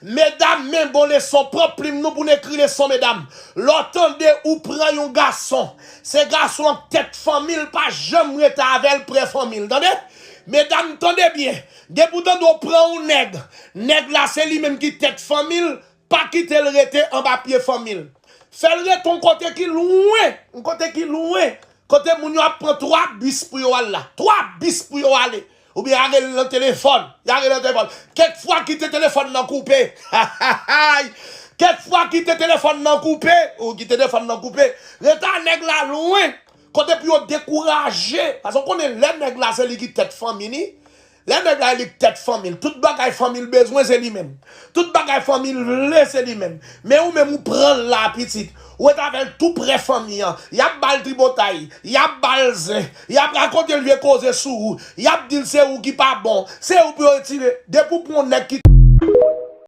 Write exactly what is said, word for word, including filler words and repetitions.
Medam, men bon leson, pran plim nou pou n ekri leson, medam. Lè w tande ou pran yon gason, se gason an k tèt fanmi l, pa janm rete avè l prè fanmi l, tande? Medam, tande byen. Depi w tande w pran yon nèg, nèg la se li menm ki tèt fanmi l, pa kite l rete anba pye fanmi l. Fè l rete yon kote ki lwen, yon kote ki lwen. Kote moun yo ap pran twa bis pou yo al la. Twa bis pou yo ale. Oubyen y a rele l nan telefòn. Y a rele l nan telefòn. Kèk fwa kite telefòn nan koupe. Kèk fwa kite telefòn nan koupe. Ou kite telefòn nan koupe. Rete a nèg la lwen. Kote pou yo dekouraje. Paske w konnen lè nèg la se li ki tèt fanmi li. Lè nèg la li k tèt fanmi l. Tout bagay fanmi l bezwen se li menm. Tout bagay fanmi l vle se li menm. Men ou menm ou pran l la pitit. Ou ret avè l tou prè fanmi an. Y ap ba l tripotay. Y ap ba l zen. Y ap rakonte l vye koze sou ou. Y ap di l se ou ki pa bon. Se ou pou yo retire. Depi w pran yon nèg ki